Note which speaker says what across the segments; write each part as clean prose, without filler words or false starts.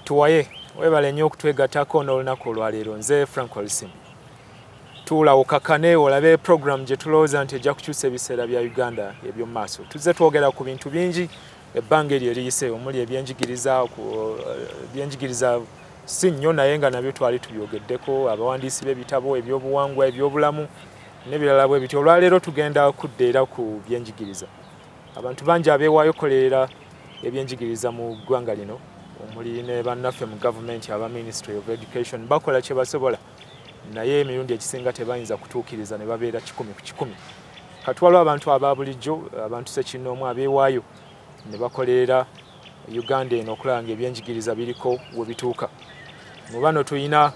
Speaker 1: Tuwaye webale nnyo okutwegattako n'olunaku olwaleero. Nze Frank Walusimbi. Tuula okakane olabe program gye tulowooza nti ejja kukyusa ebiseera bya Uganda eby'omu maaso. Tuzze twogera ku bintu bingi ebbanga eryo eriyise, omuli ebyenjigiriza, ebyenjigiriza si nnyo naye nga nabyo twali tubyogeddeko, abawandiisi b'ebitabo, ebyobuwangwa, ebyobulamu n'ebirala bwe bityo. Olwaleero tugenda kudda era ku byenjigiriza. Abantu bangi abeewaayo okukolerera ebyenjigiriza mu ggwanga lino, omuli ne bannaffe mu gavumenti aba Ministry of Education, bakola kye basobola naye emirundi egisinga tebayinza kutuukiriza ne babeera 100 ku 100. Kati waliwo abantu aba bulijjo, abantu ssekinnoomu abeewaayo ne bakolerera Uganda eno okulaba ng'ebyenjigiriza biriko we bituuka. Mu bano tulina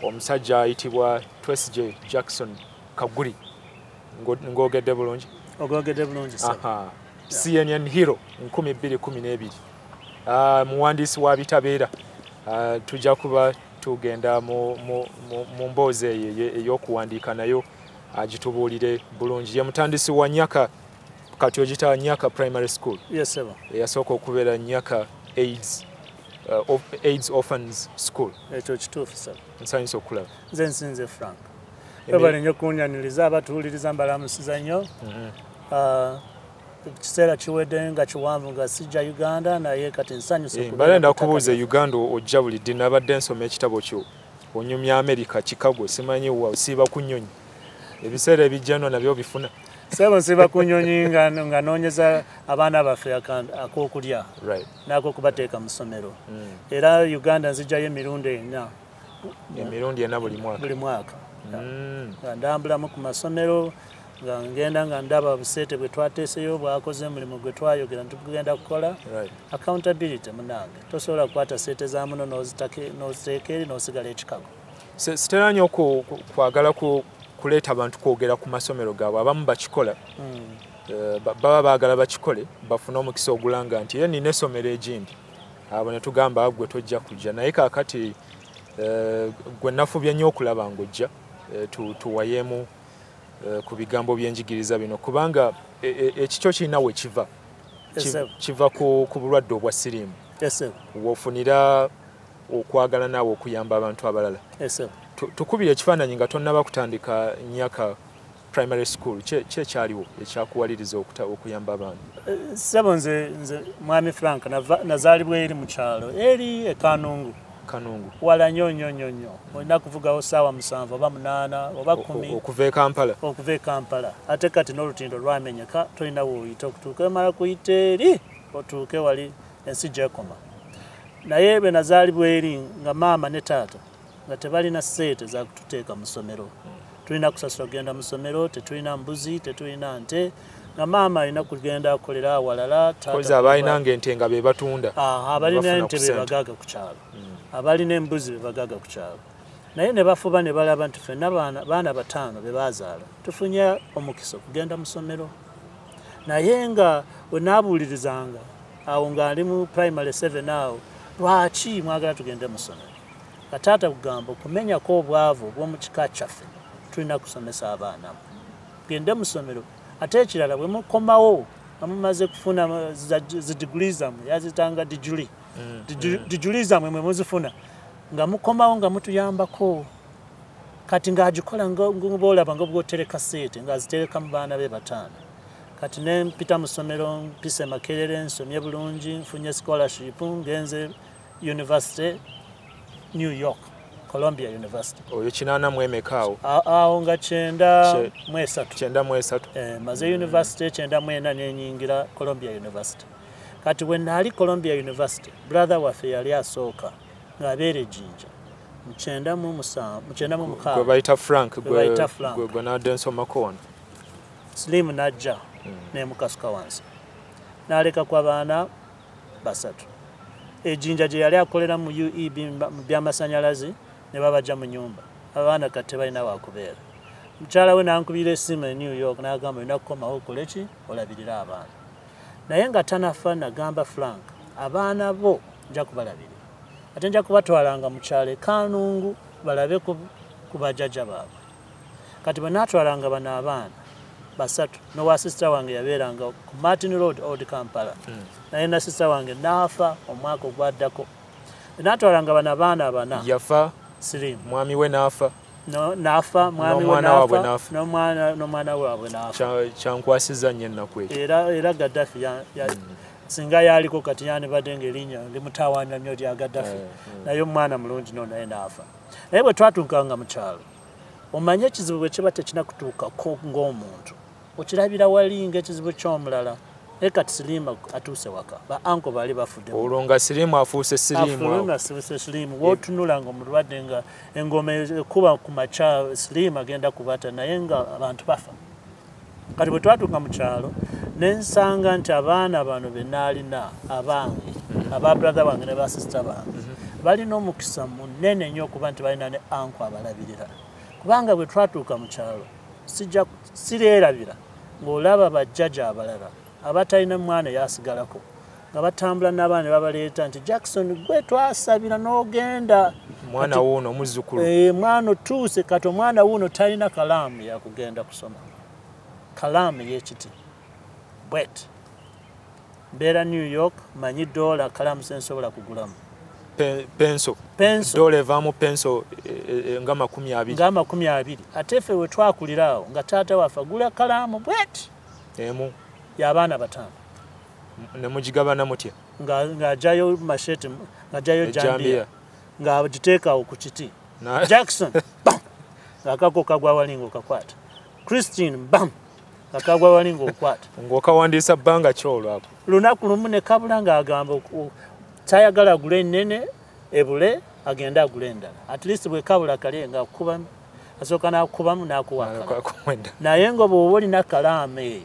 Speaker 1: omusajja ayitibwa Twesigye Jackson Kaguri. Ng'ogedde bulungi?
Speaker 2: Ogogedde bulungi sir.
Speaker 1: CNN Hero 2012. Muwandiisi wa bitabeera. Tujja kuba tugenda mu mboozi eyo ey'okuwandiika nayo agitubuulire bulungi. Ye mutandisi wa Nyaka, kati ogita Nyaka Primary School.
Speaker 2: Yes sir.
Speaker 1: Eyasooka okubeera Nyaka AIDS Orphans School.
Speaker 2: Ekyo kituufu sir.
Speaker 1: Nsanyusa okulaba.
Speaker 2: Nze nsinze Frank. Webale nnyo kunyaniriza, abatuwuliriza mbalamusiza nnyo. Ekiseera kiwedde nga kiwanvu nga sijja Uganda, naye kati nsanyuse.
Speaker 1: Mbadde ndakubuuza, Uganda ojja buli ddi? Nabadde nsoma ekitabo kyo, onyumya America, Chicago, simanyi wa, osiiba ku nnyonyi. Ebiseera ebijja nno nabyo bifuna.
Speaker 2: Ssebo, nsiiba ku nnyonyi nga noonyeza abaana baffe ak'okulya n'ak'okubateeka mu ssomero. Era Uganda nzijjayo emirundi 4.
Speaker 1: Emirundi 4 buli mwaka?
Speaker 2: Buli mwaka. Nga ndambulamu ku masomero, nga ngenda nga ndaba busente bwe twateeseyo bwakoze omulimu gwe twayogera nti tugenda kukola. Accountability munange, tosobola kukwata ssente za muno n'oziteeka eri n'osigala e Chicago.
Speaker 1: Sitera nnyo kwagala kuleeta abantu kwogera ku masomero gaabwe. Abamu bakikola, baba baagala bakikole bafune omukisa ogulanga nti ye nina essomero egindi, abo ne tugamba gwe tojja kujja. Naye kaakati gwe nafubye nnyo okulaba ng'ojja tuwayeemu ku bigambo by'enjigiriza bino, kubanga ekikyo kirina we kiva. Kiva ku bulwadde obwa siriimu, w'ofunira okwagala naawe okuyamba abantu abalala. Tukubire ekifaananyi nga tonnaba kutandika Nyaka Primary School, ki ekyaliwo ekyakuwaliriza okuyamba abaana?
Speaker 2: Ssebo, nze Mwami Frank nazaalibwa eri mu kyalo eri e Kanungu.
Speaker 1: Kanungu.
Speaker 2: Wala nnyo nnyo nnyo nnyo. Olina kuvugawo ssaawa 7 oba 8 oba 10.
Speaker 1: Okuva e Kampala?
Speaker 2: Okuva e Kampala. Ate kati n'olutindo lwamenyeka, tolina w'oyita okutuuka. Omala kuyita eri otuuke wali ensi gy'ekoma. Naye bwe nazaalibwa eri nga maama ne taata nga tebalina ssente za kututeeka mu ssomero. Tulina kusasula kugenda mu ssomero, tetulina mbuzi, tetulina nte. Nga maama alina kugenda akolera awalala.
Speaker 1: Kozi abalinanga ente nga be batunda.
Speaker 2: Abalina ente be bagaaga ku kyalo. Abalina embuzi be bagaaga ku kyalo. Naye ne bafuba ne balaba nti ffenna baana 5 be bazaala tufunye omukisa okugenda mu ssomero. Naye nga we naabuulirizanga awo nga ndi mu primary 7 awo, lwaki mwagala tugende mu ssomero? Nga taata kugamba okumenyako obwavu obw'omu kika kyaffe tulina kusomesa abaana tugende mu ssomero. Ate ekirala bwe mukomawo nga mumaze kufuna zi degree zammwe, yazitanga degree, degree zammwe mwe muzifuna, nga mukomawo nga mutuyambako. Kati ng'agikola ng'olaba nga bw'otereka ssente, ng'azitereka mu baana be 5. Kati ne mpita mu ssomero, mpise Makerere, nsomye bulungi, nfunye scholarship, ngenze university New York, Columbia University.
Speaker 1: Oyo 84 awo?
Speaker 2: Awo nga 93.
Speaker 1: 93.
Speaker 2: Maze university 94 nenyingira Columbia University. Kati we naali Columbia University, brother waffe yali asooka ng'abeera e Jinja mu 97, mu 96.
Speaker 1: Gwe bayita Frank,
Speaker 2: Gwe bayita Frank.
Speaker 1: Gwe nadde nsomako wano.
Speaker 2: Slim n'ajja n'emukasuka wansi, n'aleka ku abaana 3. Ejinja gye yali akolera mu UEB mu by'amasannyalaze ne babajja mu nnyumba. Abaana kati tebalina wakubeera. Mukyala we n'ankubira essimu e New York n'agamba olina kukomawo okole ki, olabirire abaana. Naye nga tanafa nagamba Frank, abaana bo nja kubalabirira, ate nja kubatwalanga mu kyalo e Kanungu balabe ku bajjajja baabwe. Kati bwe naatwalanga bano abaana 3, n'owa sister wange yabeeranga ku Martin Road, Old Kampala. Naye na sister wange n'afa omwaka ogwaddako. Natwalanga bano abaana bana.
Speaker 1: Yafa.
Speaker 2: Siriimu.
Speaker 1: Mwami we n'afa.
Speaker 2: N'afa, mwami we n'afa, n'omwana waabwe n'afa.
Speaker 1: Kyankwasizza nnyo ennaku ekyo.
Speaker 2: Era Gaddafi singa yaliko kati yandibadde ng'erinnya limutawaanya nnyo lya Gaddafi. Naye omwana mulungi no naye n'afa. Naye bwe twatuukanga mu kyalo, omanye ekizibu bwe kiba tekinakutuukako ng'omuntu, okirabira wali ng'ekizibu ky'omulala. Naye kati Siriimu atuuse waka, ba anko baali bafudde.
Speaker 1: Olwo nga Siriimu afuuse Siriimu.
Speaker 2: Afuuse afuuse Siriimu. W'otunula ng'omulwadde nga engoma ekuba ku makya, Siriimu agenda kubata, naye nga abantu bafa. Kati bwe twatuuka mu kyalo, ne nsanga nti abaana bano be naalina abange, aba brother bange ne ba sister bange, balina omukisa munene nnyo okuba nti balina ne anko abalabirira. Kubanga bwe twatuuka mu kyalo, sireerabira ng'olaba bajjajja abalala abatalina mwana yasigalako nga batambula n'abaana ne babaleeta nti Jackson gwe twasabira n'ogenda.
Speaker 1: Mwana wuuno omuzzukulu.
Speaker 2: Mwana otuuse kati omwana wuuno talina kalaamu yakugenda kusoma. Kalaamu y'ekiti. Bwet. Mbeera New York, manyi dola kalaamu sensobola kugulamu.
Speaker 1: Penso.
Speaker 2: Penso.
Speaker 1: Dola evaamu penso nga 20.
Speaker 2: Nga 20. Ate ffe we twakulira awo nga taata waffe agula kalaamu bwet.
Speaker 1: Emu.
Speaker 2: Y'abaana bataano.
Speaker 1: Ne mugigabana mutya?
Speaker 2: Ng'aggyayo machete, ng'aggyayo jambiya, ng'agiteeka awo ku kiti. Jackson, bam! Ng'akako kagwa wali ng'okakwata. Christine, bam! Ng'akagwa wali ng'okwata.
Speaker 1: Ng'okawandiisa bbanga ki olwako?
Speaker 2: Lunaku lumu ne kabula ng'agamba tayagala agule ennene ebule agende agule endala. At least bwe kabula kale ng'akubamu, asooka n'akubamu n'akuwa akalala. Naye nga bw'oba olina kalaamu eyo,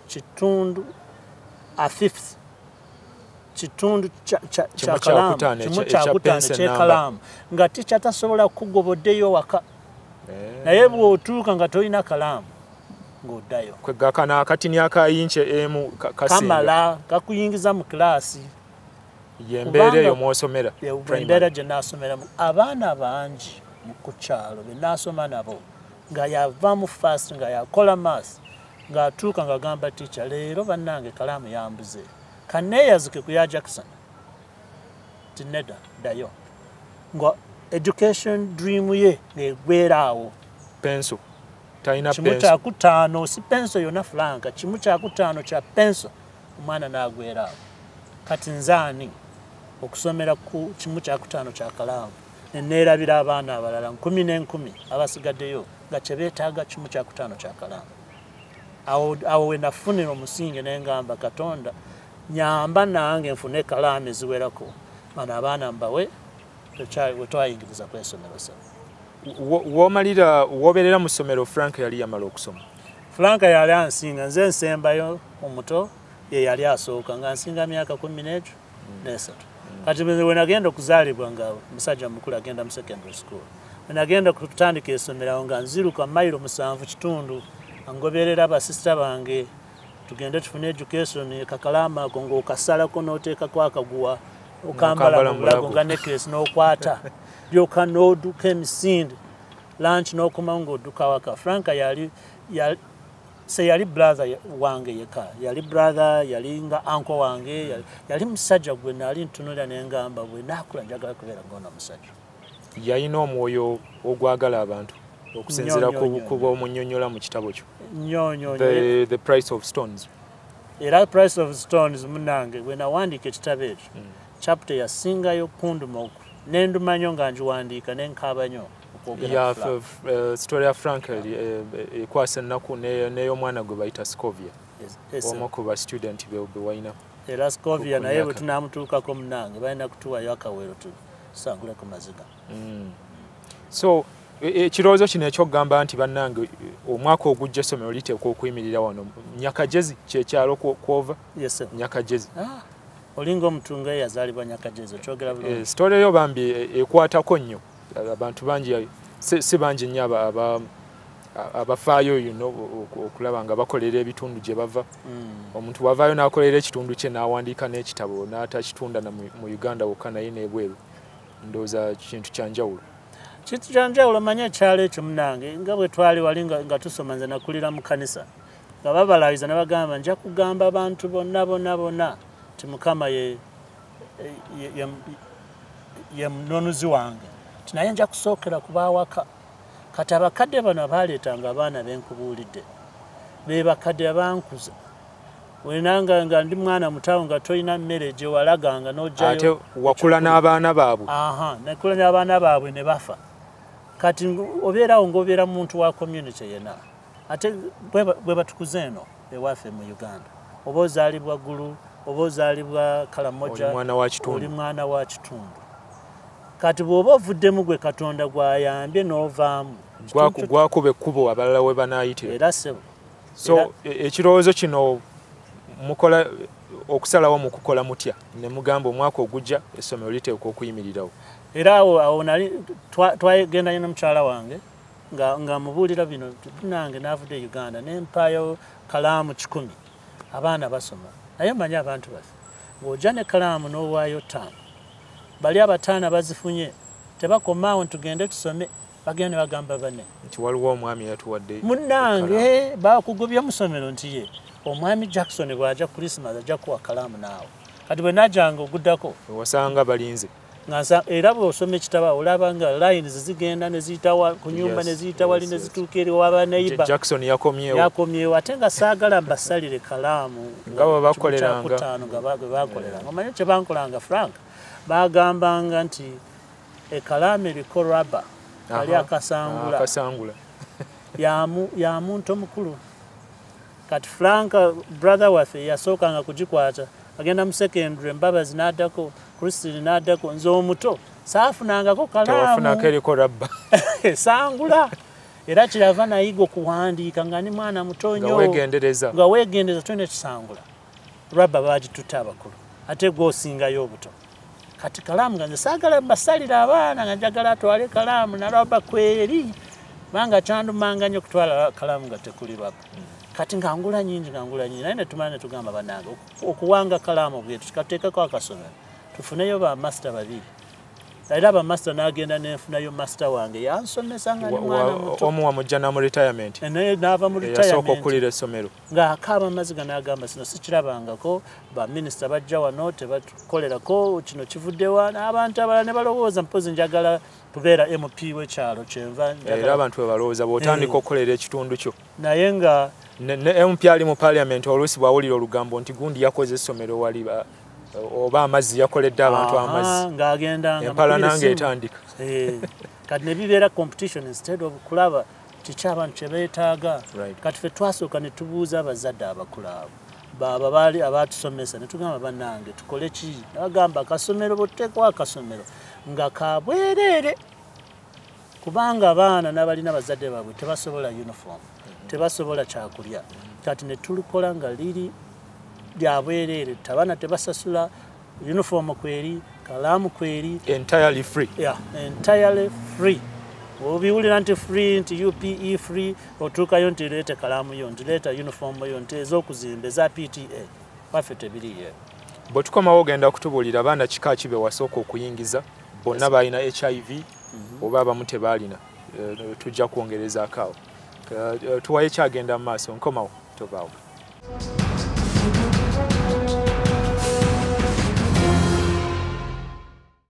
Speaker 2: kitundu a fifth, kitundu kya kalaamu, kimu kyakutaano ky'ekalaamu, nga ticca tasobola kukugoboddeyo waka. Naye bw'otuuka nga tolina kalaamu ng'oddayo.
Speaker 1: Kwegakana akatini akayinche emu kasinga.
Speaker 2: Kamala kakuyingiza mu kilaasi.
Speaker 1: Y'embeera eyo mw'osomera.
Speaker 2: Embeera gye naasomeramu. Abaana bangi ku kyalo be naasoma nabo nga yava mu fast, nga yakola maths, ng'atuuka ng'agamba ticca leero bannange kalaamu yambuze. Kanneeyazike ku ya Jackson. Ti nedda ddayo. Nga education dream ye ng'egwera awo.
Speaker 1: Penso. Talina penso.
Speaker 2: Kimu kyakutaano, si penso yonna Frank, kimu kyakutaano kya penso omwana n'agwera awo. Kati nze ani okusomera ku kimu kyakutaano kya kalaamu ne neerabira abaana abalala 10 ne 10 abasigaddeyo nga kye beetaaga kimu kyakutaano kya kalaamu. Awo we nafunira omusingi ne ngamba Katonda nyamba nange nfune kalaamu eziwerako bano abaana mbawe we twayingiriza kwesomero.
Speaker 1: W'omalira w'obeerera mu ssomero Frank yali yamala okusoma.
Speaker 2: Frank yali ansinga, nze nsembayo omuto, ye yali asooka nga nsinga myaka 13. Kati bwe nagenda okuzaalibwa nga musajja mukulu agenda mu secondary school. Bwe nagenda okutandika essomero nga nziruka mayiro 7.5 ngoberera basisita bange tugende tufune education. Kakalama ako ng'okasalako n'oteekako akaguwa okambala mu bulago nga necklace n'okwata lyoka n'odduka emisinde lunch n'okomawo ng'odduka waka. Frank yali brother wange yekka, yali brother, yali nga uncle wange, yali musajja gwe nali ntunulira ne ngamba bwe naakula njagala kubeera ng'ono musajja.
Speaker 1: Yalina omwoyo ogwagala abantu okusinziira ku bw'omunnyonnyola mu kitabo kyo.
Speaker 2: Nnyo nnyo.
Speaker 1: The Price of Stones.
Speaker 2: Era Price of Stones munnange bwe nawandiika ekitabo ekyo, chapter yasingayo kunduma ne nduma nnyo nga ngiwandiika ne nkaaba nnyo okwogera ku Frank.
Speaker 1: Story ya Frank ekwasa ennaku n'ey'omwana gwe bayita Scovia. Omu ku ba student be walina.
Speaker 2: Era Scovia naye bwe tunaamutuukako munnange balina kutuwayo akawero tusanguleko maziga.
Speaker 1: So ekirowoozo kino ekyokugamba nti bannange omwaka ogujja essomero liteekwa okuyimirira wano Nyakagezi kyekyalo kwova?
Speaker 2: Yes, sir.
Speaker 1: Nyakagezi.
Speaker 2: Olinga omutunga eyazaalibwa Nyakagezi okyogera bulungi.
Speaker 1: Story eyo bambi ekwatako nnyo abantu bangi, si bangi nnyo abafaayo okulaba nga bakolera ebitundu gye bava. Omuntu wavaayo n'akolera ekitundu kye n'awandiika n'ekitabo n'atakitunda mu Uganda wokka naye n'ebweru, ndowooza kintu kya njawulo.
Speaker 2: Kintu kya njawulo. Manya ekyalo ekyo munnange nga bwe twali wali nga tusoma, nze nakulira mu kkanisa nga babalayiza ne bagamba nja kugamba abantu bonna bonna bonna nti Mukama ye mununuzi wange, nti naye nja kusookera ku baawaka. Kati abakadde bano abaleetanga abaana benkubuulidde be bakadde abankuza. Wenanga nga ndi mwana mutawo nga tolina mmere gye walaganga n'ojjayo.
Speaker 1: Ate wakula n'abaana baabwe.
Speaker 2: Aha, nakula n'abaana baabwe ne bafa. Kati obeerawo ng'obeera muntu wa community yenna. Ate bwe batukuza eno ewaffe mu Uganda, oba ozaalibwa Gulu, oba ozaalibwa Kalamoja, oli mwana wa kitundu. Kati bw'oba ovuddemu gwe Katonda gw'ayambye n'ovaamu.
Speaker 1: Gwakuba ekkubo abalala we banaayitira.
Speaker 2: Era ssebo.
Speaker 1: So ekirowoozo kino mukola okusalawo mukukola mutya ne mugamba omwaka ogujja essomero liteekwa okuyimirirawo?
Speaker 2: Era awo nali twagendayo n'omukyala wange nga mubuulira bino, nange naavudde Uganda ne mpaayo kalaamu 100 abaana basoma. Naye mmanyi abantu baffe ng'ojja ne kalaamu n'owaayo 5, bali abataano bazifunye tebakomaawo ntugende tusome, bagenda ne bagamba banne
Speaker 1: nti waliwo omwami yatuwadde
Speaker 2: munnange bakugobya mu ssomero nti ye omwami Jackson bw'ajja Christmas ajja kuwa kalaamu naawe. Kati bwe najjanga oguddako
Speaker 1: wasanga balinze.
Speaker 2: Era bw'osoma ekitabo olaba nga lines zigenda ne ziyita ku nyumba ne ziyita wali ne zituuka eri waba neighbor.
Speaker 1: Jackson yakomyewo.
Speaker 2: Yakomyewo ate nga saagala mbasalire kalaamu
Speaker 1: nga bwe bakoleranga.
Speaker 2: Nga bakoleranga. Omanyi kye bankolanga Frank, bagambanga nti ekalaamu eriko rubber kali akasangula.
Speaker 1: Akasangula.
Speaker 2: Ya muntu omukulu. Kati Frank brother waffe yasookanga kugikwata agenda mu secondary, Mbabazi n'addako, Christine n'addako, nze omuto saafunangako kalaamu.
Speaker 1: Tewafunako eriko rabba.
Speaker 2: Sangula. Era kirava nayiga okuwandiika nga ni mwana muto nnyo.
Speaker 1: Nga weegendereza.
Speaker 2: Nga weegendereza tolina kisangula. Rabba baagitutte abakulu ate gwe osingayo obuto. Kati kalaamu nga nze saagala mbasalira abaana nga njagala atwale kalaamu na rabba kweri, kubanga kyandumanga nnyo okutwala kalaamu nga tekuli rabba. Kati nga ngula nyingi naye ne tumala ne tugamba bannange okuwanga kalaamu bwetu tukateekako akasomero tufuneyo ba master babiri. Era ba master n'agenda nenfunayo master wange yansomesa nga ndi mwana muto.
Speaker 1: Omu wamujja na mu retirement.
Speaker 2: Naye n'ava mu retirement.
Speaker 1: Yasooka okukulira essomero.
Speaker 2: Ng'akaaba amaziga n'agamba sino sikirabangako, ba minisita bajja wano tebatukolerako, kino kivuddewa n'abantu abalala ne balowooza mpozi njagala kubeera MP w'ekyalo kyenva njagala.
Speaker 1: Era abantu bwe balowooza bw'otandika okukolera ekitundu kyo.
Speaker 2: Naye nga
Speaker 1: ne MP ali mu parliament oluusi bw'awulira olugambo nti gundi yakoze essomero wali oba amazzi yakoledde abantu amazzi.
Speaker 2: Ng'agenda nga
Speaker 1: empala nange etandika.
Speaker 2: Kati ne bibeera competition instead of kulaba kiki abantu kye beetaaga. Kati ffe twasooka ne tubuuza abazadde abakulu abo baba baali abatusomesa ne tugamba bannange tukole ki? Bagamba akasomero bw'otuteekawo akasomero nga kabwereere kubanga abaana n'abalina abazadde baabwe tebasobola uniform, tebasobola kyakulya. Kati ne tulukola nga liri lya bwereere, abaana tebasasula, uniform kweri, kalaamu kweri.
Speaker 1: Entirely free.
Speaker 2: Yeah, entirely free. Obiwulira nti free, nti UPE free, otuukayo nti leeta kalaamu yo, nti leeta uniform yo, nti ez'okuzimba eza PTA. Waffe tebiriiyo.
Speaker 1: Bwe tukomawo ogenda kutubuulira abaana kika ki be wasooka okuyingiza, bonna balina HIV oba abamu tebaalina. Tujja kwongerezaako awo. Tuwayo ekyagenda mu maaso, nkomawo tovaawo.